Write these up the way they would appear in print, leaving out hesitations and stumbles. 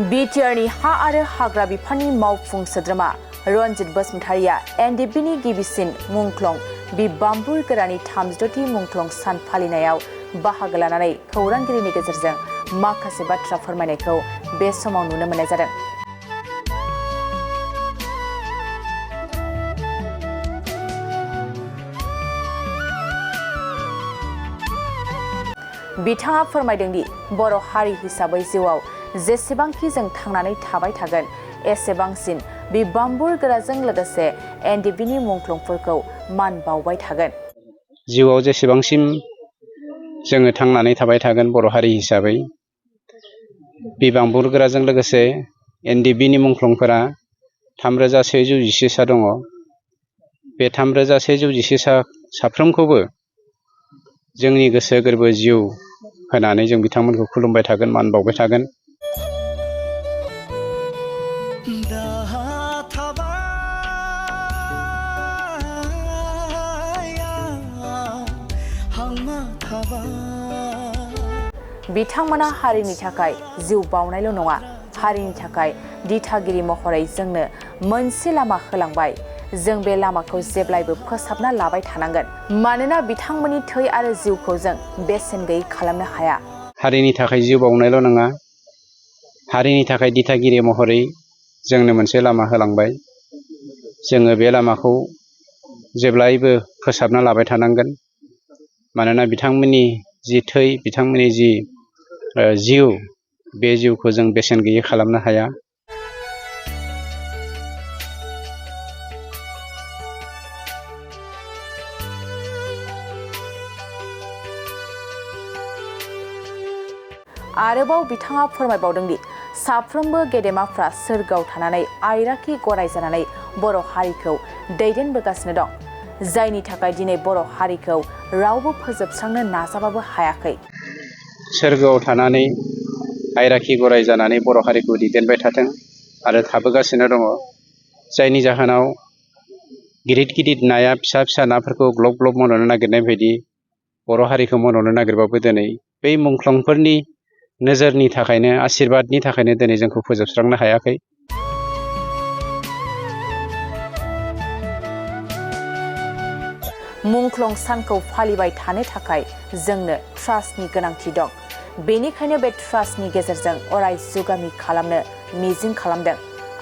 बिटिआरनि हा आरो हाग्रा बिफाननि मावफुं सोद्रोमा रनजित बसुमतारिया एनडिएफबिनि गिबिसिन मुंख्लं बिबाम्बुर गोरानि 36थि मुंख्लं सान फालिनायाव बाहागो लानानै खौरांगिरिनि गेजेरजों माखासे बाथ्रा फोरमायनायखौ बे समाव नुनो मोननाय जादों। बिथाङा फोरमायदों दि बर' हारि हिसाबै जिउआव जेसेबांखि जों थांनानै थाबाय थागोन एसेबांसिन बिबाम्बुर गोराजों लोगोसे एनडिएफबिनि मुंख्लंफोरखौ मान बावबाय थागोन। जिउआव जेसेबांसिम जोङो थांनानै थाबाय थागोन बर' हारि हिसाबै बिबाम्बुर गोराजों लोगोसे एनडिएफबिनि मुंख्लंफोरा 3111 सा दङ। बे 3111 सा साफ्रोमखौबो जोंनि गोसो गोरबो जिउ होनानै जों बिथांमोनखौ खुलुमबाय थागोन, मान बावबाय थागोन। बिथांमोना हारिनि थाखाय जिउ बावनायल' नङा, हारिनि थाखाय दिथागिरि महरै जोंनो मोनसे लामा होलांबाय। जों बे लामाखौ जेब्लायबो फोसाबना लाबाय थानांगोन, मानोना बिथांमोननि थै आरो जिउखौ जों बेसेन गैयै खालामनो हाया। हारिनि थाखाय जिउ बावनायल' नङा, हारिनि थाखाय दिथागिरि महरै जोंनो मोनसे लामा होलांबाय। जोङो बे लामाखौ जेब्लायबो फोसाबना लाबाय थानांगोन, मानोना बिथांमोननि जि थै, बिथांमोननि जि जिउ, बे जिउखौ जों बेसेन गैयै खालामनो हाया। आरोबाव बिथाङा फोरमायबावदों दि साफ्रोमबो गेदेमाफ्रा सोरगोआव थानानै आइराखि गराय जानानै बर' हारिखौ दैदेनबोगासिनो दं, जायनि थाखाय दिनै बर' हारिखौ रावबो फोजोबस्रांनो नाजाबाबो हायाखै। सोरगोआव थानानै आइराखि गराय जानानै बर' हारिखौ दैदेनबाय थाथों आरो थाबोगासिनो दङ, जायनि जाहोनाव गिदिर गिदिर नाया फिसा फिसा नाफोरखौ ग्लब ग्लब मन'नो नागिरनाय बायदि बर' हारिखौ मन'नो नागिरबाबो दिनै बै मुंख्लंफोरनि नोजोरनि थाखायनो, आशीर्बादनि थाखायनो दिनै जोंखौ फोजोबस्रांनो हायाखै। मुंख्लं सानखौ फालिबाय थानो थाखाय जोंनो ट्रास्टनि गोनांथि दं। बेनिखायनो बे ट्रास्टनि गेजेरजों अराय जुगामि खालामनो मिजिं खालामदों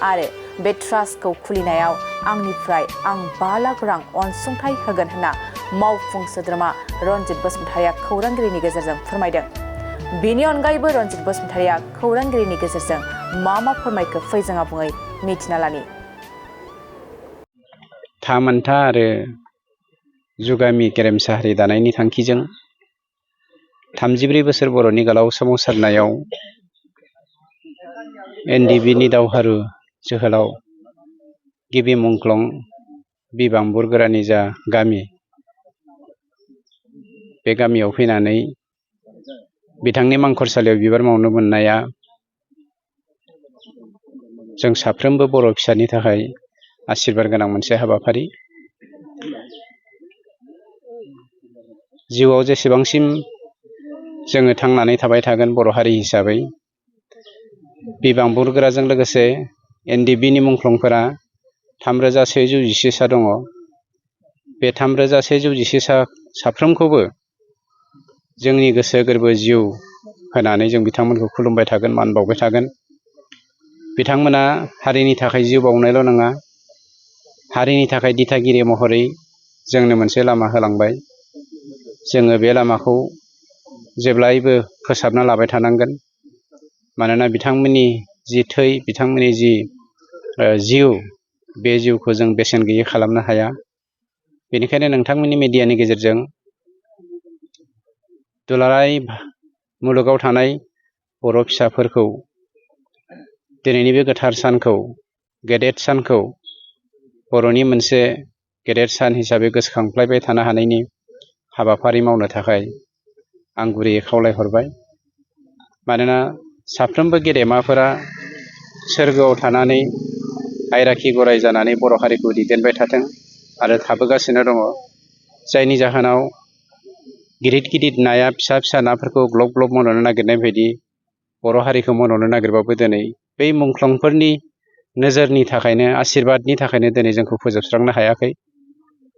आरो बे ट्रास्टखौ खुलिनायाव आंनिफ्राय 5 लाख रां अनसुंथाइ होगोन होनना मावफुं सोद्रोमा रनजित बसुमतारिया खौरांगिरिनि गेजेरजों फोरमायदों। बेनि अनगायैबो रनजित बसुमतारिया खौरांगिरिनि गेजेरजों मा फोरमायखो फै जों आबुङै मिथिना लानि। थामोनथा आरो जुगामि गेरेमसा हारि दानायनि थांखिजों 34 बोसोर बर'नि गोलाव सोमावसारनायाव एनडिएफबिनि दावहारु जोहोलाव गिबि मुंख्लं बिबाम्बुर गोरानि जा गामि, बे गामियाव फैनानै बिथांनि मांखरसालियाव बिबार बावनो मोननाया जों साफ्रोमबो बर' फिसानि थाखाय आशीर्बाद गोनां मोनसे हाबाफारि। जिउआव जेसेबांसिम जोङो थांनानै थाबाय थागोन बर' हारि हिसाबै बिबाम्बुर गोराजों लोगोसे एनडिएफबिनि मुंख्लंफोरा 3111 सा दङ। बे 3111 सा साफ्रोमखौबो जोंनि गोसो गोरबो जिउ होनानै जों बिथांमोनखौ खुलुमबाय थागोन, मान बावबाय थागोन। बिथांमोना हारिनि थाखाय जिउ बावनायल' नङा, हारिनि थाखाय दिथागिरि महरै जोंनो मोनसे लामा होलांबाय। जोङो बे लामाखौ जेब्लायबो फोसाबना लाबाय थानांगोन, मानोना बिथांमोननि जि थै, बिथांमोननि जि जिउ, बे जिउखौ जों बेसेन गैयै खालामनो हाया। बेनिखायनो नोंथांमोननि मिडियानि गेजेरजों दुलाराय मुलुगाव थानाय बर' फिसाफोरखौ दिनैनि बे गोथार सानखौ, गेदेर सानखौ बर'नि मोनसे गेदेर सान हिसाबै गोसोखांफ्लायबाय थानो हानायनि हाबाफारि मावनो थाखाय आं गुरैयै खावलायहरबाय। मानोना साफ्रोमबो गेदेमाफोरा सोरगोआव थानानै आइराखि गराय जानानै बर' हारिखौ दैदेनबाय थाथों आरो थाबोगासिनो दङ, जायनि जाहोनाव गिदिर गिदिर नाया फिसा फिसा नाफोरखौ ग्लब ग्लब मन'नो नागिरनाय बायदि बर' हारिखौ मन'नो नागिरबाबो दिनै बै मुंख्लंफोरनि नोजोरनि थाखायनो आशीर्बादनि थाखायनो दिनै जोंखौ फोजोबस्रांनो हायाखै।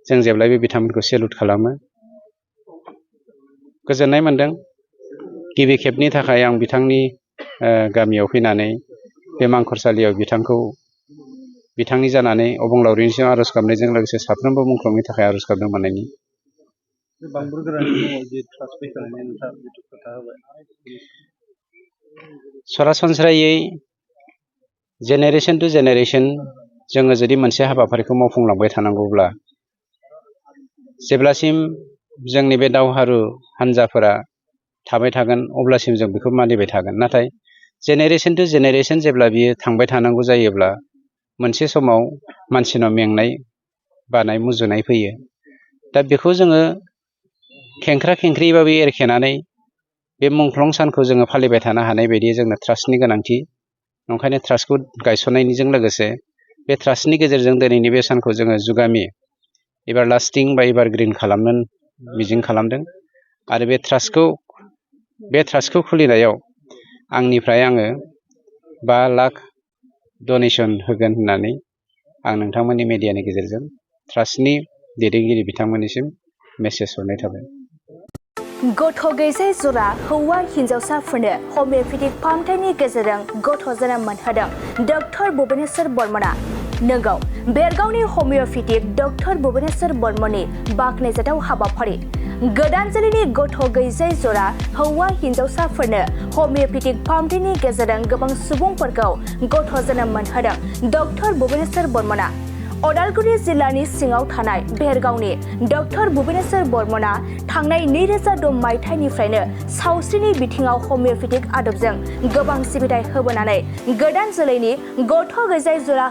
जों जेब्लायबो बिथांमोनखौ सेलुट खालामो। गोजोननाय मोन्दों। गिबि खेबनि थाखाय आं बिथांनि गामियाव फैनानै बे मांखरसालियाव बिथांनि जानानै अबंलावरिनिसिम आर'ज गाबनायजों लोगोसे साफ्रोमबो मुंख्लंनि थाखाय आर'ज गाबनो मोननायनि। सरासनस्रायै जेनेरेसन टु जेनेरेसन जोङो जुदि मोनसे हाबाफारिखौ मावफुंलांबाय थानांगौब्ला जेब्लासिम जोंनि बे दावहारु हान्जाफोरा थाबाय थागोन अब्लासिम जों बेखौ मानिबाय थागोन। नाथाय जेनेरेसन टु जेनेरेसन जेब्ला बियो थांबाय थानांगौ जायोब्ला मोनसे समाव मानसिनाव मेंनाय बानाय मुजुनाय फैयो। दा बेखौ जोङो खेंख्रा खेंख्रिबाबो एरखेनानै बे मुंख्लं सानखौ जोङो फालिबाय थानो हानाय बायदि जोंनो ट्रास्टनि गोनांथि। ओंखायनो ट्रास्टखौ गायसननायनिजों लोगोसे बे ट्रास्टनि गेजेरजों दिनैनि बे सानखौ जोङो जुगामि एभारलास्टिं बा एभारग्रिन खालामनो मिजिं खालामदों। आरो बे ट्रास्टखौ खुलिनायाव आंनिफ्राय आङो 5 लाख डनेसन होगोन होननानै आं नोंथांमोननि मिडियानि गेजेरजों ट्रास्टनि दैदेनगिरि बिथांमोननिसिम मेसेज हरनाय थाबाय। गथ' गैजायै जरा हौवा हिन्जावसाफोरनो हमिय'पेथिक फाहामथायनि गेजेरजों गथ' जोनोम मोनहोदों डक्टर भुबनेश्वर बर्मनआ। नोंगौ, बेरगावनि हमिय'पेथिक डक्टर भुबनेश्वर बर्मननि बाख्नायजाथाव हाबाफारि। गोदान जोलैनि गथ' गैजायै जरा हौवा हिन्जावसाफोरनो हमिय'पेथिक फाहामथायनि गेजेरजों गोबां सुबुंफोरखौ गथ' जोनोम मोनहोदों डक्टर भुबनेश्वर बर्मनआ। अदालगुरि जिल्लानि सिङाव थानाय बेरगावनि डक्टर भुबनेश्वर बर्मनआ थांनाय 2006 मायथाइनिफ्रायनो सावस्रिनि बिथिङाव हमिय'पेथिक आदबजों गोबां सिबिथाय होबोनानै गोदान जोलैनि गथ' गैजायै जरा